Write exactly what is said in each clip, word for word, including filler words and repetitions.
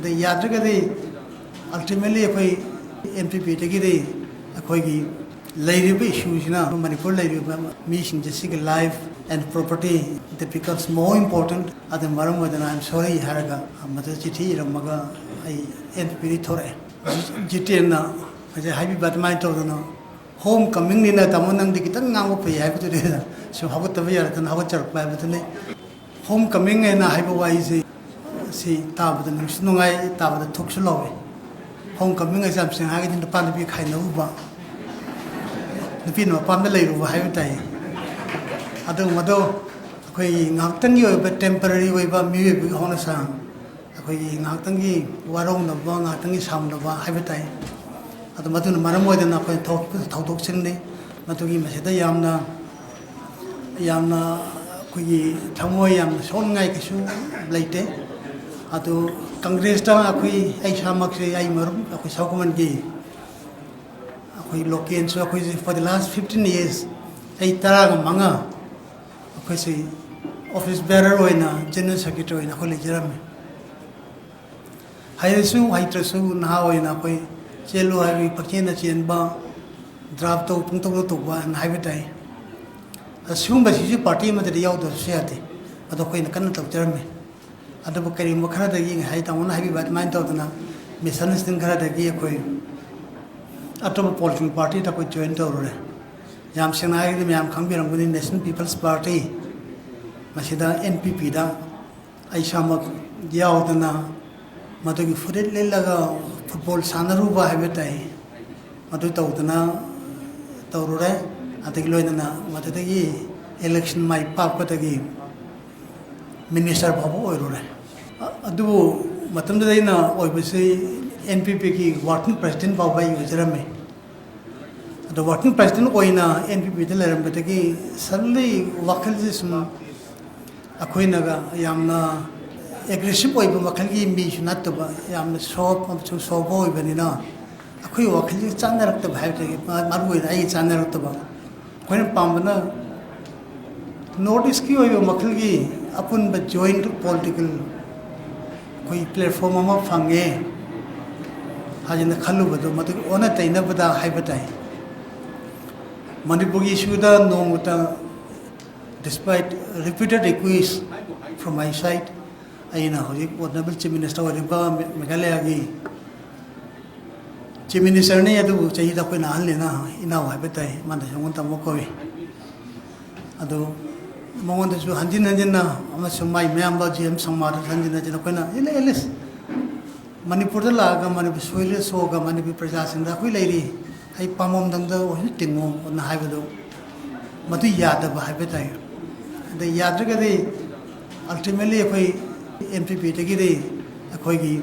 ꯌꯥꯗ꯭ꯔꯒꯗꯤ ultimately ꯑꯩꯈꯣꯏ N P ꯄꯤꯗꯒꯤꯗꯤ ꯑꯩꯈꯣꯏꯒꯤ ꯂꯩꯔꯤꯕ ꯏꯁꯨꯁꯤꯅ ꯃꯅꯤꯄꯨꯔ ꯂꯩꯔꯤꯕ ꯃꯤꯁꯤꯡꯁꯦ ꯁꯤꯒꯤ life and property that becomes more important. ꯑꯗꯨꯅ ꯃꯔꯝ ꯑꯣꯏꯗꯅ "I am sorry" ꯍꯥꯏꯔꯒ ꯃꯗꯨ ꯆꯤꯊꯤ ꯏꯔꯝꯃꯒ ꯑꯩ ꯑꯦꯟ ꯄꯤ ꯄꯤꯗꯒꯤ ꯊꯣꯔꯛꯑꯦ꯫ ꯖꯤꯇꯦꯟꯅ ꯉꯁꯥꯏ ꯍꯥꯏꯕꯤꯕ ꯑꯗꯨꯃꯥꯏꯅ ꯇꯧꯗꯅ "Home comingꯅꯤꯅ ꯇꯥꯃꯣ ꯅꯪꯗꯤ ꯈꯤꯇꯪ ꯉꯥꯡꯕ ꯐꯩ" ꯍꯥꯏꯕꯗꯨꯅꯤ꯫ ꯁꯨꯝ ꯍꯧꯒꯠꯇꯕ ꯌꯥꯗꯗꯅ ꯍꯧꯒꯠꯆꯔꯛꯄ ꯍꯥꯏꯕꯗꯨꯅꯤ꯫ "Home coming" ꯍꯥꯏꯅ ꯍꯥꯏꯕ ꯋꯥꯍꯩꯁꯤ ꯁꯤ ꯇꯥꯕꯗ ꯅꯨꯡꯁꯨ ꯅꯨꯡꯉꯥꯏ, ꯇꯥꯕꯗ ꯊꯨꯛꯁꯨ ꯂꯥꯎꯏ꯫ "Home coming" ꯍꯥꯏꯁꯦ ꯌꯥꯝ ꯁꯦꯡꯅ ꯍꯥꯏꯔꯒꯗꯤ ꯅꯨꯄꯥ ꯅꯨꯄꯤ ꯈꯥꯏꯅꯔꯨꯕ, ꯅꯨꯄꯤꯅ ꯃꯄꯥꯝꯗ ꯂꯩꯔꯨꯕ ꯍꯥꯏꯕ ꯇꯥꯏ꯫ ꯑꯗꯨꯒꯨꯝꯕꯗꯣ ꯑꯩꯈꯣꯏꯒꯤ ꯉꯥꯏꯍꯥꯛꯇꯪꯒꯤ ꯑꯣꯏꯕ, temporary ꯑꯣꯏꯕ ꯃꯤꯑꯣꯏꯕꯒꯤ ꯍꯧꯅꯁꯥ, ꯑꯩꯈꯣꯏꯒꯤ ꯉꯥꯏꯍꯥꯛꯇꯪꯒꯤ ꯋꯥꯔꯧꯅꯕ, ꯉꯥꯏꯍꯥꯛꯇꯪꯒꯤ ꯁꯥꯎꯅꯕ ꯍꯥꯏꯕ ꯇꯥꯏ꯫ ꯑꯗꯣ ꯃꯗꯨꯅ ꯃꯔꯝ ꯑꯣꯏꯗꯅ ꯑꯩꯈꯣꯏ ꯊꯣꯛꯈꯤꯕ ꯊꯧꯗꯣꯛꯁꯤꯡꯅꯤ꯫ ꯃꯗꯨꯒꯤ ꯃꯁꯤꯗ ꯌꯥꯝꯅ, ꯌꯥꯝꯅ ꯑꯩꯈꯣꯏꯒꯤ ꯊꯃꯣꯏ ꯌꯥꯝꯅ ꯁꯣꯛꯅꯤꯡꯉꯥꯏ ꯀꯩꯁꯨ ꯂꯩꯇꯦ꯫ ꯑꯗꯨ ꯀꯪꯒ꯭ꯔꯦꯁꯇ ꯑꯩꯈꯣꯏ, ꯑꯩ ꯏꯁꯥꯃꯛꯁꯦ, ꯑꯩ ꯃꯔꯨꯞ ꯑꯩꯈꯣꯏ ꯁꯥꯎ ꯈꯨꯃꯟꯒꯤ ꯑꯩꯈꯣꯏ local ꯁꯨ ꯑꯩꯈꯣꯏꯁꯦ for the last fifteen years, ꯆꯍꯤ ꯇꯔꯥꯒ ꯃꯉꯥ ꯑꯩꯈꯣꯏꯁꯤ office bearer ꯑꯣꯏꯅ, general secretary ꯑꯣꯏꯅ ꯑꯩꯈꯣꯏ ꯂꯩꯖꯔꯝꯃꯤ꯫ ꯍꯩꯔꯁꯨ ꯍꯩꯇ꯭ꯔꯁꯨ ꯅꯍꯥ ꯑꯣꯏꯅ ꯑꯩꯈꯣꯏ ꯆꯦꯜꯂꯨ ꯍꯥꯏꯕꯒꯤ ꯄꯪꯆꯦꯟꯗ ꯆꯦꯟꯕ, draft ꯇꯧ, ꯄꯨꯡꯇꯧꯗ ꯇꯧꯕ ꯍꯥꯏꯅ ꯍꯥꯏꯕ ꯇꯥꯏ꯫ ꯑꯁꯤꯒꯨꯝꯕꯁꯤꯁꯨ party ꯑꯃꯗꯗꯤ ꯌꯥꯎꯗꯕꯁꯨ ꯌꯥꯗꯦ꯫ ꯑꯗꯣ ꯑꯩꯈꯣꯏꯅ ꯀꯟꯅ ꯇꯧꯖꯔꯝꯃꯤ꯫ ꯑꯗꯨꯕꯨ ꯀꯔꯤꯒꯨꯝꯕ ꯈꯔꯗꯒꯤ, ꯉꯁꯥꯏ ꯇꯥꯃꯣꯅ ꯍꯥꯏꯕꯤꯕ ꯑꯗꯨꯃꯥꯏꯅ ꯇꯧꯗꯅ, misunderstanding ꯈꯔꯗꯒꯤ ꯑꯩꯈꯣꯏ ꯑꯇꯣꯞꯄ political party ꯗ ꯑꯩꯈꯣꯏ join ꯇꯧꯔꯨꯔꯦ꯫ ꯌꯥꯝ ꯁꯦꯡꯅ ꯍꯥꯏꯔꯒꯗꯤ ꯃꯌꯥꯝ ꯈꯪꯕꯤꯔꯝꯒꯅꯤ, National People's Party ꯃꯁꯤꯗ, N P P ꯗ ꯑꯩ ꯏꯁꯥꯃꯛ ꯌꯥꯎꯗꯅ ꯃꯗꯨꯒꯤ ꯐꯨꯔꯤꯠ ꯂꯤꯠꯂꯒ football ꯁꯥꯟꯅꯔꯨꯕ ꯍꯥꯏꯕ ꯇꯥꯏ꯫ ꯃꯗꯨ ꯇꯧꯗꯅ ꯇꯧꯔꯨꯔꯦ꯫ ꯑꯗꯒꯤ ꯂꯣꯏꯅꯅ ꯃꯗꯨꯗꯒꯤ election ꯃꯥꯏ ꯄꯥꯛꯄꯗꯒꯤ minister ꯐꯥꯎꯕ ꯑꯣꯏꯔꯨꯔꯦ꯫ ꯑ-, ꯑꯗꯨꯕꯨ ꯃꯇꯝꯗꯨꯗ ꯑꯩꯅ ꯑꯣꯏꯕꯁꯤ N P P ꯒꯤ working president ꯐꯥꯎꯕ ꯑꯩ ꯑꯣꯏꯖꯔꯝꯃꯤ꯫ ꯑꯗꯣ working president ꯑꯣꯏꯅ N P P ꯗ ꯂꯩꯔꯝꯕꯗꯒꯤ suddenly ꯋꯥꯈꯜꯁꯦ ꯁꯨꯝ ꯑꯩꯈꯣꯏꯅꯒ ꯌꯥꯝꯅ aggressive ꯑꯣꯏꯕ ꯃꯈꯜꯒꯤ ꯃꯤꯁꯨ ꯅꯠꯇꯕ, ꯌꯥꯝꯅ soft ꯑꯃꯁꯨꯡ sober ꯑꯣꯏꯕꯅꯤꯅ ꯑꯩꯈꯣꯏ ꯋꯥꯈꯜꯁꯦ ꯆꯥꯟꯅꯔꯛꯇꯕ ꯍꯥꯏꯕꯗꯒꯤ, ꯃ-, ꯃꯔꯨ ꯑꯣꯏꯅ ꯑꯩꯒꯤ ꯆꯥꯟꯅꯔꯛꯇꯕ, ꯑꯩꯈꯣꯏꯅ ꯄꯥꯝꯕꯅ North East ꯀꯤ ꯑꯣꯏꯕ ꯃꯈꯜꯒꯤ ꯑꯄꯨꯟꯕ joint political ꯑꯩꯈꯣꯏ ꯄ꯭ꯂꯦꯠꯐꯣꯝ ꯑꯃ ꯐꯪꯉꯦ ꯍꯥꯏꯗꯅ ꯈꯜꯂꯨꯕꯗꯣ ꯃꯗꯨꯒꯤ ꯑꯣꯟꯅ ꯇꯩꯅꯕꯗ ꯍꯥꯏꯕ ꯇꯥꯏ꯫ ꯃꯅꯤꯄꯨꯔꯒꯤ ꯏꯁꯨꯗ ꯅꯣꯡꯃꯇ, despite repeated request from my side, ꯑꯩꯅ ꯍꯧꯖꯤꯛ ꯑꯣꯅꯔꯦꯕꯜ ꯆꯤꯐ ꯃꯤꯅꯤꯁꯇꯔ ꯑꯣꯏꯔꯤꯕ ꯃꯦ-, ꯃꯦꯘꯥꯂꯌꯥꯒꯤ ꯆꯤꯐ ꯃꯤꯅꯤꯁꯇꯔꯅꯤ, ꯑꯗꯨꯕꯨ ꯆꯍꯤꯗ ꯑꯩꯈꯣꯏꯅ ꯑꯍꯜꯅꯤꯅ ꯏꯅꯥꯎ ꯍꯥꯏꯕ ꯇꯥꯏ, ꯃꯥꯅꯁꯨ ꯑꯩꯉꯣꯟꯗ ꯇꯥꯃꯣ ꯀꯧꯏ꯫ ꯑꯗꯨ ꯃꯉꯣꯟꯗꯁꯨ ꯍꯟꯖꯤꯟ ꯍꯟꯖꯤꯟꯅ ꯑꯃꯁꯨꯡ ꯃꯥꯏ ꯃꯌꯥꯝꯕ ꯖꯤ ꯑꯦꯝ ꯁꯪꯃꯥꯗꯁꯨ ꯍꯟꯖꯤꯟ ꯍꯟꯖꯤꯟꯅ ꯑꯩꯈꯣꯏꯅ, "ꯑꯦ, ꯂꯦ, ꯑꯦ, ꯂꯦ, ꯃꯅꯤꯄꯨꯔꯗ ꯂꯥꯛꯑꯒ ꯃꯅꯤꯄꯨꯔ ꯁꯣꯏꯜꯗ ꯁꯣꯛꯑꯒ ꯃꯅꯤꯄꯨꯔ ꯄ꯭ꯔꯖꯥꯁꯤꯡꯗ ꯑꯩꯈꯣꯏ ꯂꯩꯔꯤ, ꯑꯩ ꯄꯥꯝꯕꯝꯗꯪꯗ ꯑꯣꯏꯁꯨ ꯇꯤꯡꯉꯣꯅ" ꯍꯥꯏꯕꯗꯨ ꯃꯗꯨ ꯌꯥꯗꯕ ꯍꯥꯏꯕ ꯇꯥꯏ꯫ ꯑꯗ ꯌꯥꯗ꯭ꯔꯒꯗꯤ ultimately ꯑꯩꯈꯣꯏ ꯑꯦꯟ ꯄꯤ ꯄꯤꯗꯒꯤꯗꯤ ꯑꯩꯈꯣꯏꯒꯤ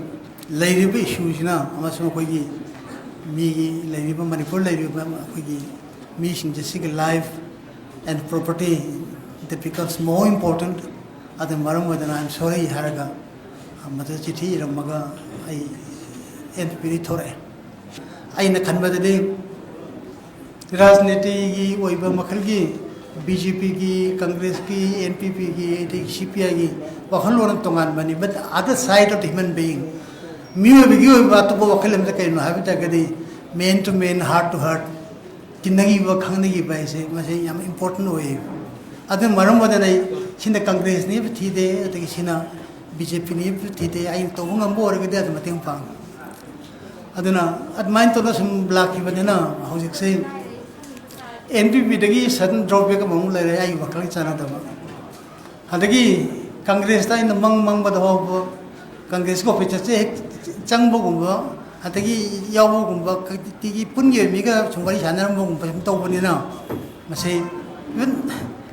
ꯂꯩꯔꯤꯕ ꯏꯁꯨꯁꯤꯅ ꯑꯃꯁꯨꯡ ꯑꯩꯈꯣꯏꯒꯤ ꯃꯤꯒꯤ ꯂꯩꯔꯤꯕ, ꯃꯅꯤꯄꯨꯔ ꯂꯩꯔꯤꯕ ꯑꯩꯈꯣꯏꯒꯤ ꯃꯤꯁꯤꯡꯁꯦ ꯁꯤꯒꯤ life and property that becomes more important꯫ ꯑꯗꯨꯅ ꯃꯔꯝ ꯑꯣꯏꯗꯅ "I am sorry" ꯍꯥꯏꯔꯒ ꯃꯗꯨ ꯆꯤꯊꯤ ꯏꯔꯝꯃꯒ ꯑꯩ ꯑꯦꯟ ꯄꯤ ꯄꯤꯗꯒꯤ ꯊꯣꯔꯛꯑꯦ꯫ ꯑꯩꯅ ꯈꯟꯕꯗꯗꯤ ꯔꯥꯖꯅꯤꯇꯤꯒꯤ ꯑꯣꯏꯕ ꯃꯈꯜꯒꯤ ꯕꯤ ꯖꯦ ꯄꯤꯒꯤ, ꯀꯪꯒ꯭ꯔꯦꯁꯀꯤ, ꯑꯦꯟ ꯄꯤ ꯄꯤꯒꯤ, ꯑꯗꯒꯤ ꯁꯤ ꯄꯤ ꯑꯥꯏꯒꯤ ꯋꯥꯈꯜꯂꯣꯟ ꯑꯃ ꯇꯣꯉꯥꯟꯕꯅꯤ꯫ But other side of the human being, ꯃꯤꯑꯣꯏꯕꯒꯤ ꯑꯣꯏꯕ ꯑꯇꯣꯞꯄ ꯋꯥꯈꯜ ꯑꯃꯗ ꯀꯩꯅꯣ ꯍꯥꯏꯕ ꯇꯥꯔꯒꯗꯤ, man to man, heart to heart, ꯇꯤꯟꯅꯈꯤꯕ, ꯈꯪꯅꯈꯤꯕ ꯍꯥꯏꯁꯦ ꯃꯁꯤ ꯌꯥꯝ important ꯑꯣꯏꯌꯦ꯫ ꯑꯗꯨꯅ ꯃꯔꯝ ꯑꯣꯏꯗꯅ ꯑꯩ ꯁꯤꯅ ꯀꯪꯒ꯭ꯔꯦꯁꯅꯤ ꯍꯥꯏꯕ ꯊꯤꯗꯦ, ꯑꯗꯒꯤ ꯁꯤꯅ ꯕꯤ ꯖꯦ ꯄꯤꯅꯤ ꯍꯥꯏꯕ ꯊꯤꯗꯦ꯫ ꯑꯩꯅ ꯇꯧꯕ ꯉꯝꯕ ꯑꯣꯏꯔꯒꯗꯤ ꯑꯗꯨ ꯃꯇꯦꯡ ꯄꯥꯡꯉꯤ꯫ ꯑꯗꯨꯅ ꯑꯗꯨꯃꯥꯏꯅ ꯇꯧꯅ ꯁꯨꯝ ꯂꯥꯛꯈꯤꯕꯅꯤꯅ ꯍꯧꯖꯤꯛꯁꯦ ꯑꯦꯟ ꯄꯤ ꯄꯤꯗꯒꯤ sudden drawback ꯑꯃꯃꯨꯛ ꯂꯩꯔꯦ ꯑꯩꯒꯤ ꯋꯥꯈꯜꯒ ꯆꯥꯟꯅꯗꯕ꯫ ꯑꯗꯒꯤ ꯀꯪꯒ꯭ꯔꯦꯁꯇ ꯑꯩꯅ ꯃꯪ ꯃꯪꯕꯗ ꯐꯥꯎꯕ ꯀꯪꯒ꯭ꯔꯦꯁꯀꯤ ꯑꯣꯐꯤꯁꯇꯁꯦ ꯍꯦꯛ ꯆꯪꯕꯒꯨꯝꯕ, ꯑꯗꯒꯤ ꯌꯥꯎꯕꯒꯨꯝꯕ, ꯇꯤꯒꯤ ꯄꯨꯟꯒꯤ ꯑꯣꯏꯕ ꯃꯤꯒ ꯁꯨꯝ ꯋꯥꯔꯤ ꯁꯥꯟꯅꯔꯝꯕꯒꯨꯝꯕ ꯁꯨꯝ ꯇꯧꯕꯅꯤꯅ, ꯃꯁꯤ even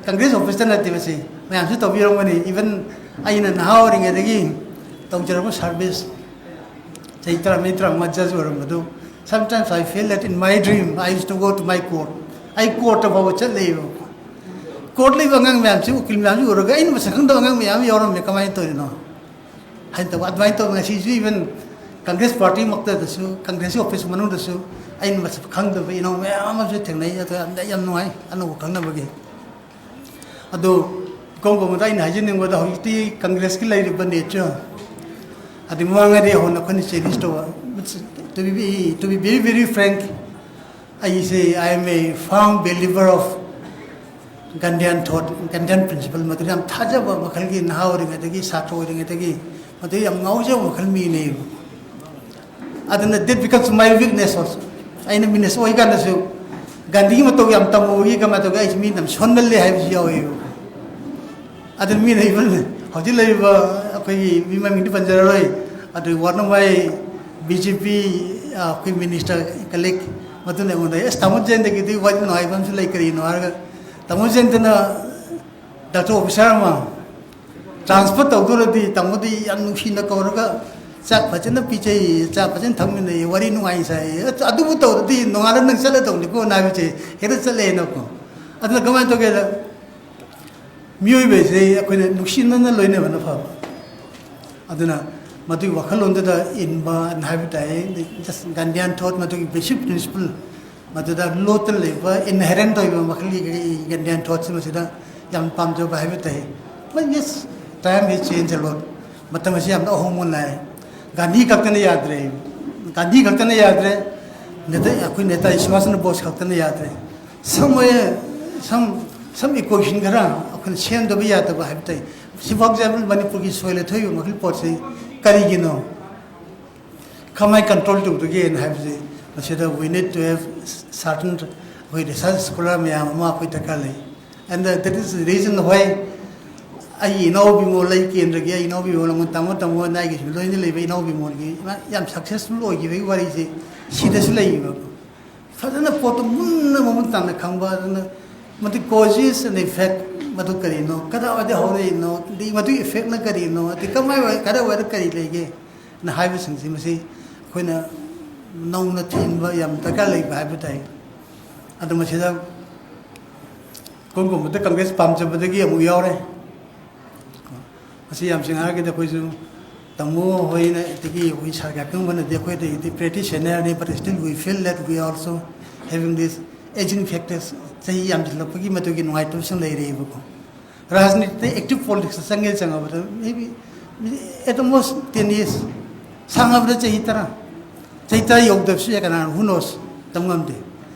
ꯀꯪꯒ꯭ꯔꯦꯁ ꯑꯣꯐꯤꯁꯇ ꯅꯠꯇꯦ, ꯃꯁꯤ ꯃꯌꯥꯝꯁꯨ ꯇꯧꯕꯤꯔꯝꯒꯅꯤ꯫ Even ꯑꯩꯅ ꯅꯍꯥ ꯑꯣꯏꯔꯤꯉꯩꯗꯒꯤ ꯇꯧꯖꯔꯛꯄ ꯁꯥꯔꯚꯤꯁ, ꯆꯍꯤ ꯇꯔꯥꯃꯔꯤ ꯇꯔꯥꯃꯉꯥ ꯖꯖ ꯑꯣꯏꯔꯝꯕꯗꯨ, sometimes I feel that in my dream I used to go to my court. ꯑꯩ ꯀꯣꯔꯠꯇ ꯐꯥꯎꯕ ꯆꯠꯂꯦꯕ꯫ ꯀꯣꯔꯠ ꯂꯩꯕ ꯑꯉꯥꯡ ꯃꯌꯥꯝꯁꯤ, ꯎꯀꯤꯜ ꯃꯌꯥꯝꯁꯤ ꯎꯔꯒ ꯑꯩꯅ ꯃꯁꯛ ꯈꯪꯗꯕ ꯑꯉꯥꯡ ꯃꯌꯥꯝ ꯌꯥꯎꯔꯝꯃꯦ, ꯀꯃꯥꯏꯅ ꯇꯧꯔꯤꯅꯣ ꯍꯥꯏꯅ ꯇꯧꯕ꯫ ꯑꯗꯨꯃꯥꯏꯅ ꯇꯧꯕ ꯉꯁꯤꯁꯨ even ꯀꯪꯒ꯭ꯔꯦꯁ ꯄꯥꯔꯇꯤꯃꯛꯇꯗꯁꯨ, ꯀꯪꯒ꯭ꯔꯦꯁꯀꯤ ꯑꯣꯐꯤꯁ ꯃꯅꯨꯡꯗꯁꯨ ꯑꯩꯅ ꯃꯁꯛ ꯈꯪꯗꯕ ꯏꯅꯥꯎ ꯃꯌꯥꯝ ꯑꯃꯁꯨ ꯊꯦꯡꯅꯩ꯫ ꯑꯗꯣ ꯌꯥꯝ, ꯌꯥꯝ ꯅꯨꯡꯉꯥꯏ ꯑꯅꯧꯕ ꯈꯪꯅꯕꯒꯤ꯫ ꯑꯗꯣ ꯏꯀꯣꯟ ꯀꯣꯟꯕꯗ ꯑꯩꯅ ꯍꯥꯏꯖꯅꯤꯡꯕꯗ ꯍꯧꯖꯤꯛꯇꯤ ꯀꯪꯒ꯭ꯔꯦꯁꯀꯤ ꯂꯩꯔꯤꯕ nature, ꯑꯗꯨ ꯃꯃꯥꯡꯉꯩꯗꯤ ꯍꯧꯅ ꯑꯩꯈꯣꯏꯅ ꯆꯦꯂꯦꯟꯖ ꯇꯧꯕ, to be, to be very, very frank, ꯑꯩꯁꯦ, I am a firm believer of Gandhian thought, Gandhian principle, ꯃꯗꯨꯗ ꯌꯥꯝ ꯊꯥꯖꯕ ꯃꯈꯜꯒꯤ, ꯅꯍꯥ ꯑꯣꯏꯔꯤꯉꯩꯗꯒꯤ, ꯁꯥꯇ꯭ꯔ ꯑꯣꯏꯔꯤꯉꯩꯗꯒꯤ ꯃꯗꯨ ꯌꯥꯝ ꯉꯥꯎꯖꯕ ꯃꯈꯜ ꯃꯤꯅꯦꯕ꯫ ꯑꯗꯨꯅ that becomes my weakness also. ꯑꯩꯅ ꯃꯤꯅꯦꯁ ꯑꯣꯏꯀꯥꯟꯗꯁꯨ ꯒꯥꯟꯙꯤꯒꯤ ꯃꯇꯧ ꯌꯥꯝ ꯇꯝꯃꯨꯕꯒꯤ ꯀꯃꯥꯏꯅ ꯇꯧꯒꯦ, ꯑꯩꯁꯦ ꯃꯤ ꯌꯥꯝ ꯁꯣꯟꯒꯜꯂꯦ ꯍꯥꯏꯕꯁꯨ ꯌꯥꯎꯋꯦꯕ꯫ ꯑꯗꯨꯅ ꯃꯤꯅ even ꯍꯧꯖꯤꯛ ꯂꯩꯔꯤꯕ, ꯑꯩꯈꯣꯏꯒꯤ ꯃꯤ ꯃꯃꯤꯡꯗꯤ ꯄꯟꯖꯔꯔꯣꯏ, ꯑꯗꯨ one of my B J P, ꯑꯩꯈꯣꯏ ꯃꯤꯅꯤꯁꯇꯔ ꯀꯂꯤꯛ, ꯃꯗꯨꯅ ꯑꯩꯉꯣꯟꯗ, "ꯑꯦꯁ, ꯇꯥꯃꯣ ꯖꯌꯟꯇꯒꯤꯗꯤ ꯋꯥꯔꯤ ꯅꯨꯡꯉꯥꯏꯕ ꯑꯃꯁꯨ ꯂꯩ, ꯀꯔꯤꯅꯣ?" ꯍꯥꯏꯔꯒ, "ꯇꯥꯃꯣ ꯖꯌꯟꯇꯅ ꯗꯥꯛꯇꯔ ꯑꯣꯐꯤꯁꯥꯔ ꯑꯃ ꯇ꯭ꯔꯥꯟꯁꯐꯔ ꯇꯧꯗꯧꯔꯗꯤ ꯇꯥꯃꯣꯗꯤ ꯌꯥꯝ ꯅꯨꯡꯁꯤꯅ ꯀꯧꯔꯒ ꯆꯥꯛ ꯐꯖꯅ ꯄꯤꯖꯩ, ꯆꯥꯛ ꯐꯖꯅ ꯊꯛꯃꯤꯟꯅꯩ, ꯋꯥꯔꯤ ꯅꯨꯡꯉꯥꯏ ꯁꯥꯏ꯫ ꯑꯗꯨꯕꯨ ꯇꯧꯔꯗꯤ ꯅꯣꯡꯉꯥꯜꯂ ꯅꯪ ꯆꯠꯂꯗꯧꯅꯤꯀꯣ" ꯍꯥꯏꯕꯁꯦ ꯍꯦꯛꯇ ꯆꯠꯂꯦꯅꯀꯣ꯫ ꯑꯗꯨꯅ ꯀꯃꯥꯏꯅ ꯇꯧꯒꯦꯗ, ꯃꯤꯑꯣꯏꯕꯁꯦ ꯑꯩꯈꯣꯏꯅ ꯅꯨꯡꯁꯤꯅꯅ ꯂꯣꯏꯅꯕꯅ ꯐꯕ꯫ ꯑꯗꯨꯅ ꯃꯗꯨꯒꯤ ꯋꯥꯈꯜꯂꯣꯟꯗꯨꯗ ꯏꯟꯕ ꯍꯥꯏꯕ ꯇꯥꯏ꯫ Just Gandhian thought, ꯃꯗꯨꯒꯤ basic principle, ꯃꯗꯨꯗ ꯂꯣꯠꯇꯅ ꯂꯩꯕ inherent ꯑꯣꯏꯕ ꯃꯈꯜꯒꯤ Gandhian thought ꯁꯤ ꯃꯁꯤꯗ ꯌꯥꯝ ꯄꯥꯝꯖꯕ ꯍꯥꯏꯕ ꯇꯥꯏ꯫ But yes, time has changed a lot. ꯃꯇꯝ ꯑꯁꯤ ꯌꯥꯝꯅ ꯑꯍꯣꯡꯕ ꯂꯥꯛꯑꯦ꯫ ꯒꯥꯟꯙꯤ ꯈꯛꯇꯅ ꯌꯥꯗ꯭ꯔꯦ꯫ ꯒꯥꯟꯙꯤ ꯈꯛꯇꯅ ꯌꯥꯗ꯭ꯔꯦ꯫ ꯅꯦꯇꯥ-, ꯑꯩꯈꯣꯏ ꯅꯦꯇꯥꯖꯤ ꯁꯨꯚꯥꯁ ꯆꯟꯗ꯭ꯔ ꯕꯣꯁ ꯈꯛꯇꯅ ꯌꯥꯗ꯭ꯔꯦ꯫ Some way, some, some equation ꯈꯔ ꯑꯩꯈꯣꯏꯅ ꯁꯦꯝꯗꯕ ꯌꯥꯗꯕ ꯍꯥꯏꯕ ꯇꯥꯏ꯫ ꯁꯤ, for example, ꯃꯅꯤꯄꯨꯔꯒꯤ soil ꯊꯣꯛꯏꯕ ꯃꯈꯜ ꯄꯣꯠꯁꯤ ꯀꯔꯤꯒꯤꯅꯣ? ꯀꯃꯥꯏꯅ ꯀꯟꯇ꯭ꯔꯣꯜ ꯇꯧꯗꯒꯦꯅ ꯍꯥꯏꯕꯁꯦ, ꯃꯁꯤꯗ we need to have certain, ꯑꯩꯈꯣꯏ ꯔꯤꯁꯔꯆ ꯁ꯭ꯀꯣꯂꯔ ꯃꯌꯥꯝ ꯑꯃ ꯑꯩꯈꯣꯏ ꯗꯔꯀꯥꯔ ꯂꯩ꯫ And, uh, that is the reason why ꯑꯩꯒꯤ ꯏꯅꯥꯎ ꯕꯤꯃꯣꯜ, ꯑꯩ ꯀꯦꯟꯗ꯭ꯔꯒꯤ ꯑꯩ ꯏꯅꯥꯎ ꯕꯤꯃꯣꯜ ꯑꯃ, ꯇꯥꯃꯣ, ꯇꯥꯃꯣ ꯑꯅꯥꯏꯒꯤ ꯂꯣꯏꯅ ꯂꯩꯕ ꯏꯅꯥꯎ ꯕꯤꯃꯣꯜꯒꯤ ꯃꯥ ꯌꯥꯝ ꯁꯛꯁꯦꯁꯐꯨꯜ ꯑꯣꯏꯈꯤꯕꯒꯤ ꯋꯥꯔꯤꯁꯦ ꯁꯤꯗꯁꯨ ꯂꯩꯌꯦꯕ꯫ ꯐꯖꯅ ꯄꯣꯠꯇꯣ ꯃꯨꯟꯅ ꯃꯃꯨꯠ ꯇꯥꯅ ꯈꯪꯕ, ꯑꯗꯨꯅ ꯃꯗꯨ causes and effect, ꯃꯗꯨ ꯀꯔꯤꯅꯣ, ꯀꯗꯥꯏꯋꯥꯏꯗ ꯍꯧꯔꯛꯏꯅꯣ, ꯑꯗꯩ ꯃꯗꯨꯒꯤ effectꯅ ꯀꯔꯤꯅꯣ, ꯑꯗꯩ ꯀꯃꯥꯏ, ꯀꯗꯥꯏꯋꯥꯏꯗ ꯀꯔꯤ ꯂꯩꯒꯦ ꯅ ꯍꯥꯏꯕꯁꯤꯡꯁꯤ, ꯃꯁꯤ ꯑꯩꯈꯣꯏꯅ ꯅꯧꯅ ꯊꯤꯖꯤꯟꯕ ꯌꯥꯝ ꯗꯔꯀꯥꯔ ꯂꯩꯕ ꯍꯥꯏꯕ ꯇꯥꯏ꯫ ꯑꯗꯨ ꯃꯁꯤꯗ ꯀꯣꯟ ꯀꯣꯟꯕꯗ ꯀꯪꯒ꯭ꯔꯦꯁ ꯄꯥꯝꯖꯕꯗꯒꯤ ꯑꯃꯨꯛ ꯌꯥꯎꯔꯦ꯫ ꯃꯁꯤ ꯌꯥꯝ ꯁꯦꯡꯅ ꯍꯥꯏꯔꯒꯗꯤ ꯑꯩꯈꯣꯏꯁꯨ ꯇꯥꯃꯣ ꯍꯣꯏꯅ, ꯑꯗꯒꯤ ꯑꯩꯈꯣꯏ ꯁꯥꯔ ꯀꯌꯥꯀꯪꯕꯅꯗꯤ ꯑꯩꯈꯣꯏꯗꯒꯤꯗꯤ practitionerꯅꯤ, but still we feel that we also having this aging factors, ꯆꯍꯤ ꯌꯥꯝꯁꯤꯜꯂꯛꯄꯒꯤ ꯃꯗꯨꯒꯤ ꯅꯨꯡꯉꯥꯏꯇꯕꯁꯨ ꯂꯩꯔꯛꯑꯦꯕꯀꯣ꯫ ꯔꯥꯖꯅꯤꯇꯤꯗ active politicsꯇ ꯆꯪꯒꯦ ꯆꯪꯉꯕꯗ maybe At the most ten years, ꯁꯥꯡꯉꯕꯗ ꯆꯍꯤ ꯇꯔꯥ, ꯆꯍꯤ ꯇꯔꯥ ꯌꯧꯗꯕꯁꯨ ꯌꯥꯏ, ꯀꯅꯥꯅ, who knows, ꯇꯝ ꯉꯝꯗꯦ꯫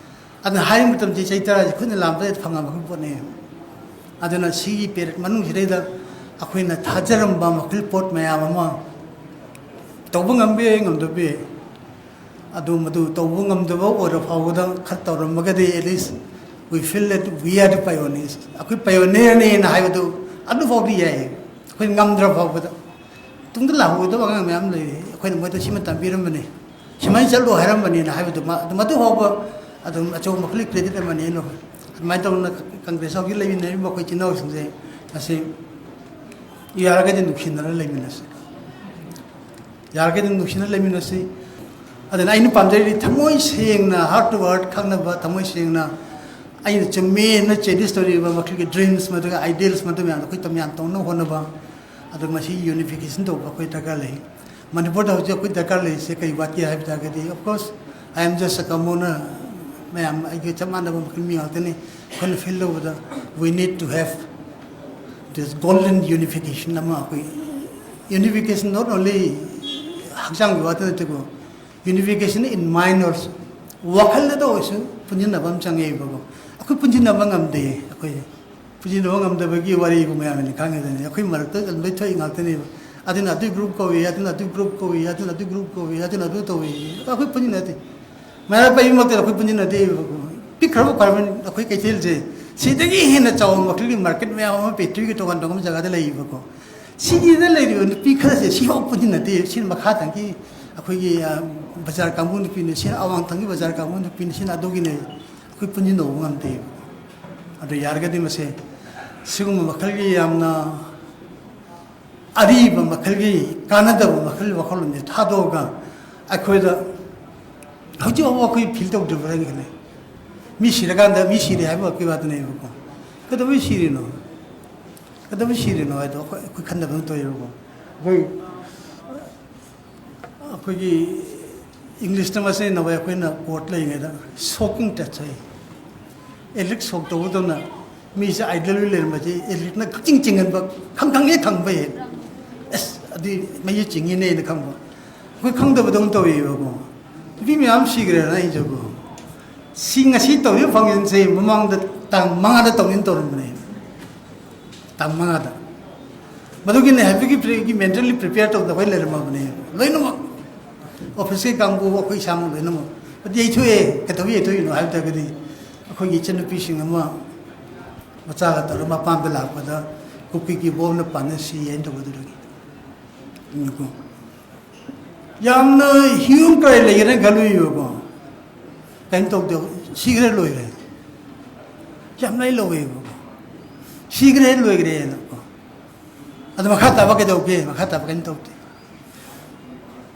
ꯑꯗꯨꯅ ꯍꯥꯏꯔꯤꯕ ꯃꯇꯝꯁꯤ ꯆꯍꯤ ꯇꯔꯥꯁꯤ ꯈꯨꯠꯅ ꯂꯥꯝꯕꯗ ꯐꯪꯉꯕ ꯄꯣꯠꯅꯤ꯫ ꯑꯗꯨꯅ ꯁꯤꯒꯤ ꯄꯦꯔꯦꯠ ꯃꯅꯨꯡꯁꯤꯗꯩꯗ ꯑꯩꯈꯣꯏꯅ ꯊꯥꯖꯔꯝꯕ ꯃꯈꯜ ꯄꯣꯠ ꯃꯌꯥꯝ ꯑꯃ ꯇꯧꯕ ꯉꯝꯕ ꯌꯥꯏ, ꯉꯝꯗꯕ ꯌꯥꯏ꯫ ꯑꯗꯨ ꯃꯗꯨ ꯇꯧꯕ ꯉꯝꯗꯕ ꯑꯣꯏꯔ ꯐꯥꯎꯕꯗ ꯈꯔ ꯇꯧꯔꯝꯃꯒꯗꯤ, at least we feel that we are the pioneers, ꯑꯩꯈꯣꯏ pioneerꯅꯦꯅ ꯍꯥꯏꯕꯗꯨ ꯑꯗꯨꯐꯥꯎꯗꯤ ꯌꯥꯏ꯫ ꯑꯩꯈꯣꯏ ꯉꯝꯗ꯭ꯔ ꯐꯥꯎꯕꯗ ꯇꯨꯡꯗ ꯂꯥꯛꯍꯧꯒꯗꯕ ꯑꯉꯥꯡ ꯃꯌꯥꯝ ꯂꯩꯔꯤ, ꯑꯩꯈꯣꯏꯅ ꯃꯣꯏꯗ ꯁꯤꯃ ꯇꯝꯕꯤꯔꯝꯕꯅꯤ, ꯁꯨꯃꯥꯏꯅ ꯆꯠꯂꯣ ꯍꯥꯏꯔꯝꯕꯅꯤꯅ ꯍꯥꯏꯕꯗꯨ ꯃ-, ꯑꯗꯨ ꯃꯗꯨ ꯐꯥꯎꯕ ꯑꯗꯨꯝ ꯑꯆꯧꯕ ꯃꯈꯜꯒꯤ credit ꯑꯃꯅꯤ ꯑꯩꯅ꯫ ꯑꯗꯨꯃꯥꯏꯅ ꯇꯧꯗꯅ ꯀꯪꯒ꯭ꯔꯦꯁ ꯍꯧꯖꯤꯛ ꯂꯩꯃꯤꯟꯅꯔꯤꯕ ꯑꯩꯈꯣꯏ ꯏꯆꯤꯟ ꯏꯅꯥꯎꯁꯤꯡꯁꯦ ꯉꯁꯤ ꯌꯥꯔꯒꯗꯤ ꯅꯨꯡꯁꯤꯅꯔ ꯂꯩꯃꯤꯟꯅꯁꯤ꯫ ꯌꯥꯔꯒꯗꯤ ꯅꯨꯡꯁꯤꯅ ꯂꯩꯃꯤꯟꯅꯁꯤ꯫ ꯑꯗꯨꯅ ꯑꯩꯅ ꯄꯥꯝꯖꯔꯤꯗꯤ ꯊꯃꯣꯏ ꯁꯦꯡꯅ, heart to heart ꯈꯪꯅꯕ, ꯊꯃꯣꯏ ꯁꯦꯡꯅ ꯑꯩꯅ ꯆꯨꯝꯃꯦꯅ cherish ꯇꯧꯔꯤꯕ ꯃꯈꯣꯏꯒꯤ dreams ꯃꯗꯨꯒ ideals ꯃꯗꯨ ꯃꯌꯥꯝꯗꯣ ꯑꯩꯈꯣꯏ ꯃꯌꯥꯝ ꯇꯧꯅꯕ ꯍꯣꯠꯅꯕ, ꯑꯗꯨꯒ ꯃꯁꯤ unification ꯇꯧꯕ ꯑꯩꯈꯣꯏ ꯗꯔꯀꯥꯔ ꯂꯩ꯫ ꯃꯅꯤꯄꯨꯔꯗ ꯍꯧꯖꯤꯛ ꯑꯩꯈꯣꯏ ꯗꯔꯀꯥꯔ ꯂꯩꯔꯤꯁꯦ ꯀꯔꯤ ꯋꯥꯠꯀꯦ ꯍꯥꯏꯕ ꯇꯥꯔꯒꯗꯤ, of course, I am just a commoner, ꯃꯌꯥꯝ ꯑꯩꯒ ꯆꯞ ꯃꯥꯟꯅꯕ ꯃꯈꯜ ꯃꯤ ꯉꯥꯛꯇꯅꯤ꯫ ꯑꯩꯈꯣꯏꯅ feel ꯇꯧꯕꯗ, we need to have this golden unification ꯑꯃ ꯑꯩꯈꯣꯏ, unification not only ꯍꯛꯆꯥꯡꯒꯤ ꯋꯥꯗ ꯅꯠꯇꯦꯀꯣ, unification in mind also, ꯋꯥꯈꯜꯗ ꯑꯣꯏꯔꯁꯨ ꯄꯨꯟꯁꯤꯟꯅꯕ ꯑꯃ ꯆꯪꯉꯦꯕꯀꯣ꯫ ꯑꯩꯈꯣꯏ ꯄꯨꯟꯁꯤꯟꯅꯕ ꯉꯝꯗꯦ, ꯑꯩꯈꯣꯏ ꯄꯨꯟꯁꯤꯟꯅꯕ ꯉꯝꯗꯕꯒꯤ ꯋꯥꯔꯤꯕꯨ ꯃꯌꯥꯝꯅ ꯈꯪꯉꯤꯗꯅꯤ꯫ ꯑꯩꯈꯣꯏ ꯃꯔꯛꯇ ꯂꯣꯏ ꯊꯣꯛꯏ ꯉꯥꯛꯇꯅꯦꯕ꯫ ꯑꯗꯨꯅ ꯑꯗꯨ group ꯀꯧꯏ, ꯑꯗꯨꯅ ꯑꯗꯨ group ꯀꯧꯏ, ꯑꯗꯨꯅ ꯑꯗꯨ group ꯀꯧꯏ, ꯑꯗꯨꯅ ꯑꯗꯨ ꯇꯧꯏ꯫ ꯑꯩꯈꯣꯏ ꯄꯨꯟꯁꯤꯟꯅꯗꯦ꯫ ꯃꯩꯔꯥ ꯄꯥꯏꯕꯤꯃꯛꯇꯗ ꯑꯩꯈꯣꯏ ꯄꯨꯟꯁꯤꯟꯅꯗꯦꯕꯀꯣ꯫ ꯄꯤꯛꯈ꯭ꯔꯕ ꯈ꯭ꯋꯥꯏꯔꯝꯕꯟ ꯑꯩꯈꯣꯏ ꯀꯩꯊꯦꯜꯁꯦ ꯁꯤꯗꯒꯤ ꯍꯦꯟꯅ ꯆꯥꯎꯕ ꯃꯈꯜꯒꯤ market ꯃꯌꯥꯝ ꯑꯃ ꯄ꯭ꯔꯤꯊꯤꯕꯤꯒꯤ ꯇꯣꯉꯥꯟ ꯇꯣꯉꯥꯟꯕ ꯖꯒꯥꯗ ꯂꯩꯌꯦꯕꯀꯣ꯫ ꯁꯤꯒꯤꯗ ꯂꯩꯔꯤꯕ ꯅꯨꯄꯤ ꯈꯔꯁꯦ ꯁꯤꯐꯥꯎ ꯄꯨꯟꯁꯤꯟꯅꯗꯦ꯫ ꯁꯤꯅ ꯃꯈꯥ ꯊꯪꯒꯤ ꯑꯩꯈꯣꯏꯒꯤ, ꯑ, ꯕꯖꯥꯔ ꯀꯥꯡꯕꯨ ꯅꯨꯄꯤꯅꯤ, ꯁꯤꯅ ꯑꯋꯥꯡ ꯊꯪꯒꯤ ꯕꯖꯥꯔ ꯀꯥꯡꯕꯨ ꯅꯨꯄꯤꯅꯤ, ꯁꯤꯅ ꯑꯗꯨꯒꯤꯅꯦ꯫ ꯑꯩꯈꯣꯏ ꯄꯨꯟꯁꯤꯟꯅꯕ ꯉꯝꯗꯦ꯫ ꯑꯗꯣ ꯌꯥꯔꯒꯗꯤ ꯃꯁꯦ ꯁꯤꯒꯨꯝꯕ ꯃꯈꯜꯒꯤ ꯌꯥꯝꯅ ꯑꯔꯤꯕ ꯃꯈꯜꯒꯤ ꯀꯥꯟꯅꯗꯕ ꯃꯈꯜꯒꯤ ꯋꯥꯈꯜꯂꯣꯟꯁꯦ ꯊꯥꯗꯣꯛꯑꯒ ꯑꯩꯈꯣꯏꯗ ꯍꯧꯖꯤꯛ ꯐꯥꯎꯕ ꯑꯩꯈꯣꯏ feel ꯇꯧꯗ꯭ꯔꯤꯕ꯭ꯔꯥ ꯍꯥꯏꯅ ꯈꯜꯂꯦ꯫ ꯃꯤ ꯁꯤꯔꯀꯥꯟꯗ ꯃꯤ ꯁꯤꯔꯦ ꯍꯥꯏꯕ ꯋꯥꯈꯜ ꯋꯥꯗꯨꯅꯦꯕꯀꯣ꯫ ꯀꯩꯗꯧꯕꯩ ꯁꯤꯔꯤꯅꯣ? ꯀꯩꯗꯧꯕꯩ ꯁꯤꯔꯤꯅꯣ ꯍꯥꯏꯗꯣ ꯑꯩꯈꯣꯏ, ꯑꯩꯈꯣꯏ ꯈꯟꯗꯕ ꯑꯃ ꯇꯧꯋꯦꯕꯀꯣ꯫ ꯑꯩꯈꯣꯏ, ꯑꯩꯈꯣꯏꯒꯤ Englishꯇ ꯃꯁꯤ ꯅꯍꯥꯟꯋꯥꯏ ꯑꯩꯈꯣꯏꯅ quote ꯂꯩꯔꯤꯉꯩꯗ, "Soaking touch" ꯍꯥꯏ꯫ Electric shock ꯇꯧꯕꯗꯧꯅ ꯃꯤꯁꯦ idle ꯑꯣꯏ ꯂꯩꯔꯝꯕꯁꯦ electricꯅ ꯀꯛꯆꯤꯡ ꯆꯤꯡꯍꯟꯕ, ꯈꯪ ꯈꯪꯍꯦꯛ ꯈꯪꯕ ꯍꯦꯛ꯫ ꯑꯁ, ꯃꯩꯁꯦ ꯆꯤꯡꯉꯤꯅꯦꯅ ꯈꯪꯕ꯫ ꯑꯩꯈꯣꯏ ꯈꯪꯗꯕꯗꯧꯅ ꯇꯧꯋꯦꯕꯀꯣ꯫ ꯅꯨꯄꯤ ꯃꯌꯥꯝ ꯁꯤꯈ꯭ꯔꯦꯅ ꯑꯩꯁꯦꯀꯣ꯫ ꯁꯤ ꯉꯁꯤ ꯇꯧꯔꯤꯕ functionꯁꯦ ꯃꯃꯥꯡꯗ ꯇꯥꯡ ꯃꯉꯥꯗ ꯇꯧꯅꯤꯅ ꯇꯧꯔꯝꯕꯅꯦ꯫ ꯇꯥꯡ ꯃꯉꯥꯗ꯫ ꯃꯗꯨꯒꯤꯅꯦ ꯍꯥꯏꯕꯒꯤ pre-, ꯒꯤ mentally prepare ꯇꯧꯗꯕ ꯑꯩꯈꯣꯏ ꯂꯩꯔꯝꯃꯕꯅꯦ꯫ ꯂꯣꯏꯅꯃꯛ꯫ Officeꯀꯤ ꯀꯥꯡꯕꯨ, ꯑꯩꯈꯣꯏ ꯏꯁꯥꯃꯛ ꯂꯣꯏꯅꯃꯛ꯫ ꯑꯗꯨ ꯌꯩꯊꯣꯛꯑꯦ꯫ ꯀꯩꯗꯧꯕ ꯌꯩꯊꯣꯛꯏꯅꯣ ꯍꯥꯏꯕ ꯇꯥꯔꯒꯗꯤ, ꯑꯩꯈꯣꯏꯒꯤ ꯏꯆꯟꯅꯨꯄꯤꯁꯤꯡ ꯑꯃ ꯃꯆꯥꯒ ꯇꯧꯔꯒ ꯃꯄꯥꯝꯗ ꯂꯥꯛꯄꯗ ꯀꯨꯀꯤꯒꯤ ꯕꯣꯝꯅ ꯄꯥꯟꯅ ꯁꯤ ꯍꯥꯏꯅ ꯇꯧꯕꯗꯨꯗꯒꯤ꯫ ꯎꯝ, ꯀꯣ꯫ ꯌꯥꯝꯅ hue and cry ꯂꯩꯒꯅꯤ ꯈꯜꯂꯨꯏꯕꯀꯣ꯫ ꯀꯩꯝ ꯇꯧꯗꯦ, ꯁꯤꯈ꯭ꯔꯦ ꯂꯣꯏꯈ꯭ꯔꯦ꯫ ꯌꯥꯝ ꯂꯩ ꯂꯧꯋꯦꯕꯀꯣ꯫ ꯁꯤꯈ꯭ꯔꯦ ꯂꯣꯏꯈ꯭ꯔꯦꯅꯀꯣ꯫ ꯑꯗꯨ ꯃꯈꯥ ꯇꯥꯕ ꯀꯩꯗꯧꯒꯦ? ꯃꯈꯥ ꯇꯥꯕ ꯀꯩꯝ ꯇꯧꯗꯦ꯫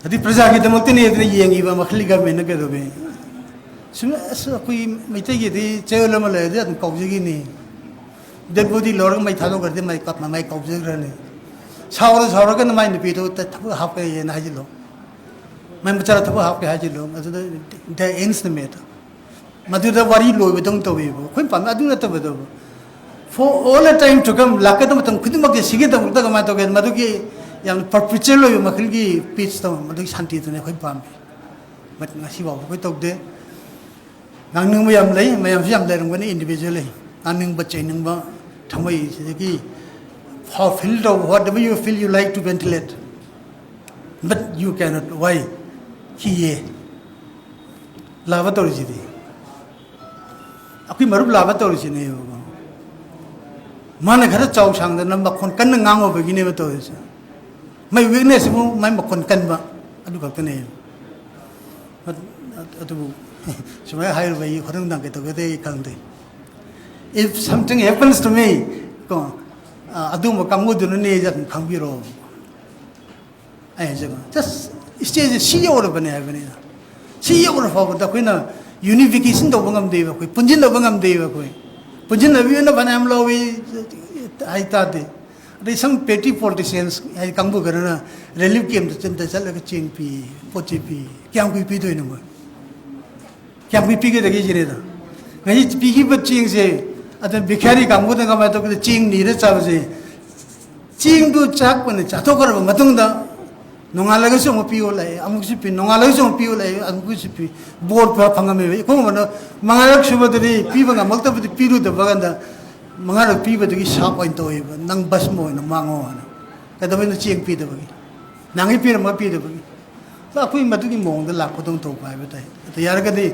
ꯑꯗꯨꯗꯤ ꯄ꯭ꯔꯖꯥꯒꯤꯗꯃꯛꯇꯅꯦ ꯑꯗꯨꯅ ꯌꯦꯡꯉꯤꯕ ꯃꯈꯜꯒꯤ governmentꯅ ꯀꯩꯗꯧꯒꯦ? ꯁꯨꯝ ꯑꯁ ꯑꯩꯈꯣꯏ ꯃꯩꯇꯩꯒꯤꯗꯤ ꯆꯌꯣꯜ ꯑꯃ ꯂꯩꯔꯗꯤ ꯑꯗꯨꯝ ꯀꯥꯎꯖꯈꯤꯅꯤ꯫ Dead body ꯂꯧꯔꯒ ꯃꯩ ꯊꯥꯗꯣꯛꯈ꯭ꯔꯗꯤ ꯃꯩ ꯀꯞ-, ꯃꯩ ꯀꯥꯎꯖꯈ꯭ꯔꯅꯤ꯫ ꯁꯥꯎꯔ ꯁꯥꯎꯔꯒꯅ ꯃꯥꯏ ꯅꯨꯄꯤꯗꯣ ꯊꯕꯛ ꯍꯥꯞꯀꯦꯅ ꯍꯥꯏꯖꯤꯜꯂꯣ꯫ ꯃꯥꯏ ꯃꯆꯥꯗ ꯊꯕꯛ ꯍꯥꯞꯀꯦ ꯍꯥꯏꯖꯤꯜꯂꯣ꯫ ꯑꯗꯨꯗ that ends the matter꯫ ꯃꯗꯨꯗ ꯋꯥꯔꯤ ꯂꯣꯏꯕꯗꯧꯅ ꯇꯧꯋꯦꯕ꯫ ꯑꯩꯈꯣꯏ ꯄꯥꯝꯃꯤ ꯑꯗꯨ ꯅꯠꯇꯕꯗꯕ꯫ For all the time to come, ꯂꯥꯛꯀꯗꯕ ꯃꯇꯝ ꯈꯨꯗꯤꯡꯃꯛꯀꯤ ꯁꯤꯒꯤꯗꯃꯛꯇ ꯀꯃꯥꯏꯅ ꯇꯧꯒꯦ? ꯃꯗꯨꯒꯤ ꯌꯥꯝꯅ perpetual ꯑꯣꯏꯕ ꯃꯈꯜꯒꯤ peaceꯇꯣ, ꯃꯗꯨꯒꯤ ꯁꯥꯟꯇꯤꯗꯨꯅꯦ ꯑꯩꯈꯣꯏ ꯄꯥꯝꯃꯤ꯫ But ꯉꯁꯤ ꯐꯥꯎꯕ ꯑꯩꯈꯣꯏ ꯇꯧꯗꯦ꯫ ꯉꯥꯡꯅꯤꯡꯕ ꯌꯥꯝ ꯂꯩ, ꯃꯌꯥꯝꯁꯨ ꯌꯥꯝ ꯂꯩꯔꯝꯒꯅꯤ individually꯫ ꯉꯥꯡꯅꯤꯡꯕ, ꯆꯩꯅꯤꯡꯕ, ꯊꯃꯣꯏꯁꯤꯗꯒꯤ ꯐꯥꯎ feel ꯇꯧꯕ, whatever you feel, you like to ventilate, but you cannot. Why? ꯀꯤꯌꯦ꯫ ꯂꯥꯕ ꯇꯧꯔꯤꯁꯤꯗꯤ꯫ ꯑꯩꯈꯣꯏ ꯃꯔꯨꯞ ꯂꯥꯕ ꯇꯧꯔꯤꯁꯤꯅꯦꯕꯀꯣ꯫ ꯃꯥꯅ ꯈꯔ ꯆꯥꯎ ꯁꯥꯡꯗꯅ ꯃꯈꯣꯟ ꯀꯟꯅ ꯉꯥꯡꯉꯨꯕꯒꯤꯅꯦꯕ ꯇꯧꯔꯤꯁꯦ꯫ ꯃꯥꯏ weaknessꯕꯨ ꯃꯥꯏ ꯃꯈꯣꯟ ꯀꯟꯕ꯫ ꯑꯗꯨ ꯈꯛꯇꯅꯦ꯫ ꯑꯗꯨ-, ꯑꯗꯨꯕꯨ ꯁꯨꯃꯥꯏꯅ ꯍꯥꯏꯔꯨꯕ ꯑꯩ ꯍꯣꯔꯦꯟ ꯅꯨꯡꯗꯥꯡ ꯀꯩꯗꯧꯒꯗꯦ ꯑꯩ ꯈꯪꯗꯦ꯫ If something happens to me, ꯀꯣ, ꯑ, ꯑꯗꯨꯒꯨꯝꯕ ꯀꯥꯡꯕꯨꯗꯨꯅꯅꯦ ꯑꯗꯨꯝ ꯈꯪꯕꯤꯔꯣ꯫ ꯑꯩ ꯍꯥꯏꯖꯕ, just stageꯁꯦ ꯁꯤ ꯌꯧꯔꯕꯅꯦ ꯍꯥꯏꯕꯅꯤꯅ꯫ ꯁꯤ ꯌꯧꯔ ꯐꯥꯎꯕꯗ ꯑꯩꯈꯣꯏꯅ unification ꯇꯧꯕ ꯉꯝꯗꯦꯕ, ꯑꯩꯈꯣꯏ ꯄꯨꯟꯁꯤꯟꯅꯕ ꯉꯝꯗꯦꯕ꯫ ꯑꯩꯈꯣꯏ ꯄꯨꯟꯁꯤꯟꯅꯕꯤ ꯑꯣꯏꯅ ꯐꯅꯌꯥꯝ ꯂꯧꯋꯤ ꯍꯥꯏꯇꯥꯔꯗꯤ, ꯑꯗꯩ some petty politicians ꯍꯥꯏꯗꯤ ꯀꯥꯡꯕꯨ ꯈꯔꯅ relief campꯇ ꯆꯠ-, ꯆꯠꯂꯒ ꯆꯦꯡ ꯄꯤ, ꯄꯣꯠ ꯆꯩ ꯄꯤ꯫ ꯀꯌꯥꯝ ꯀꯨꯏ ꯄꯤꯗꯣꯏꯅꯣ ꯃꯣꯏ? ꯀꯌꯥꯝ ꯀꯨꯏ ꯄꯤꯒꯗꯒꯦ ꯁꯤꯅꯦꯗ꯫ ꯉꯁꯤ ꯄꯤꯈꯤꯕ ꯆꯦꯡꯁꯦ, ꯑꯗꯨꯅ ꯚꯤꯈꯥꯔꯤ ꯀꯥꯡꯕꯨꯗ ꯀꯃꯥꯏꯅ ꯇꯧꯒꯦꯗ, ꯆꯦꯡ ꯅꯤꯔ ꯆꯥꯕꯁꯦ, ꯆꯦꯡꯗꯨ ꯆꯥꯛ ꯑꯣꯏꯅ ꯆꯥꯊꯣꯛꯈ꯭ꯔꯕ ꯃꯇꯨꯡꯗ ꯅꯣꯡꯉꯥꯜꯂꯒꯁꯨ ꯑꯃꯨꯛ ꯄꯤꯌꯨ ꯂꯥꯛꯑꯦ, ꯑꯃꯨꯛꯁꯨ ꯄꯤ, ꯅꯣꯡꯉꯥꯜꯂꯒꯁꯨ ꯑꯃꯨꯛ ꯄꯤꯌꯨ ꯂꯥꯛꯑꯦ, ꯑꯃꯨꯛꯁꯨ ꯄꯤ꯫ ꯕꯣꯔ ꯐ-, ꯐꯪꯉꯝꯃꯦꯕ꯫ ꯑꯩꯈꯣꯏꯒꯨꯝꯕꯅ ꯃꯉꯥꯔꯛ ꯁꯨꯕꯗꯗꯤ ꯄꯤꯕ ꯉꯝꯃꯛꯇꯕꯗꯤ ꯄꯤꯔꯨꯗꯕ ꯀꯥꯟꯗ ꯃꯉꯥꯔꯛ ꯄꯤꯕꯗꯨꯒꯤ ꯁꯥꯞ ꯑꯣꯏꯅ ꯇꯧꯋꯦꯕ, "ꯅꯪ ꯚꯁꯃ ꯑꯣꯏꯅ ꯃꯥꯡꯉꯣ" ꯍꯥꯏꯅ꯫ ꯀꯩꯗꯧꯕꯩꯅꯣ? ꯆꯦꯡ ꯄꯤꯗꯕꯒꯤ꯫ ꯅꯍꯥꯟꯒꯩ ꯄꯤꯔꯝꯃꯒ ꯄꯤꯗꯕꯒꯤ꯫ ꯑꯗꯣ ꯑꯩꯈꯣꯏ ꯃꯗꯨꯒꯤ ꯃꯑꯣꯡꯗ ꯂꯥꯛꯄꯗꯧꯅ ꯇꯧꯕ ꯍꯥꯏꯕ ꯇꯥꯏ꯫ ꯑꯗꯣ ꯌꯥꯔꯒꯗꯤ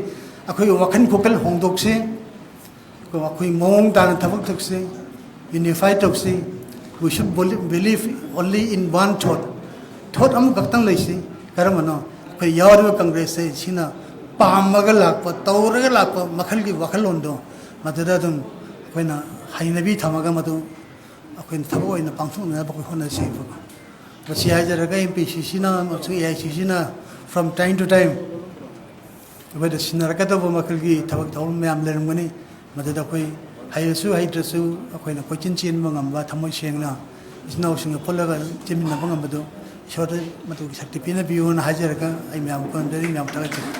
ꯑꯩꯈꯣꯏꯒꯤ ꯋꯥꯈꯜ ꯈꯣꯀꯜ ꯍꯣꯡꯗꯣꯛꯁꯤ꯫ ꯑꯩꯈꯣꯏ, ꯑꯩꯈꯣꯏ ꯃꯑꯣꯡ ꯇꯥꯅ ꯊꯕꯛ ꯇꯧꯁꯤ, unify ꯇꯧꯁꯤ꯫ We should believe only in one thought. Thought ꯑꯃꯈꯛꯇꯪ ꯂꯩꯁꯤ꯫ ꯀꯔꯝꯕꯅꯣ? ꯑꯩꯈꯣꯏ ꯌꯥꯎꯔꯤꯕ ꯀꯪꯒ꯭ꯔꯦꯁꯁꯦ ꯁꯤꯅ ꯄꯥꯝꯃꯒ ꯂꯥꯛꯄ, ꯇꯧꯔꯒ ꯂꯥꯛꯄ ꯃꯈꯜꯒꯤ ꯋꯥꯈꯜꯂꯣꯟꯗꯣ ꯃꯗꯨꯗ ꯑꯗꯨꯝ ꯑꯩꯈꯣꯏꯅ ꯍꯩꯅꯕꯤ ꯊꯝꯃꯒ ꯃꯗꯨ ꯑꯩꯈꯣꯏꯅ ꯊꯕꯛ ꯑꯣꯏꯅ ꯄꯥꯡꯊꯣꯛꯅꯅꯕ ꯑꯩꯈꯣꯏ ꯍꯣꯠꯅꯁꯦꯕꯀꯣ꯫ ꯃꯁꯤ ꯍꯥꯏꯖꯔꯒ ꯑꯦꯝ ꯄꯤ ꯁꯤ ꯁꯤꯅ ꯑꯃꯁꯨꯡ ꯑꯦ ꯑꯥꯏ ꯁꯤ ꯁꯤꯅ from time to time ꯑꯩꯈꯣꯏꯗ ꯁꯤꯟꯅꯔꯛꯀꯗꯧꯕ ꯃꯈꯜꯒꯤ ꯊꯕꯛ ꯊꯧꯔꯝ ꯃꯌꯥꯝ ꯂꯩꯔꯝꯒꯅꯤ꯫ ꯃꯗꯨꯗ ꯑꯩꯈꯣꯏ ꯍꯩꯔꯁꯨ ꯍꯩꯇ꯭ꯔꯁꯨ ꯑꯩꯈꯣꯏꯅ ꯀꯣꯏꯆꯦꯟ ꯆꯦꯟꯕ ꯉꯝꯕ, ꯊꯃꯣꯏ ꯁꯦꯡꯅ ꯏꯆꯤꯟ ꯏꯅꯥꯎꯁꯤꯡꯒ ꯄꯨꯜꯂꯒ ꯆꯦꯟꯃꯤꯟꯅꯕ ꯉꯝꯕꯗꯨ ꯏꯁꯣꯔꯗ ꯃꯗꯨꯒꯤ ꯁꯛꯇꯤ ꯄꯤꯅꯕꯤꯌꯨꯅ ꯍꯥꯏꯖꯔꯒ ꯑꯩ ꯃꯌꯥꯝ ꯈꯨꯔꯨꯝꯖꯔꯤ, ꯃꯌꯥꯝ ꯊꯥꯒꯠꯆꯔꯤ꯫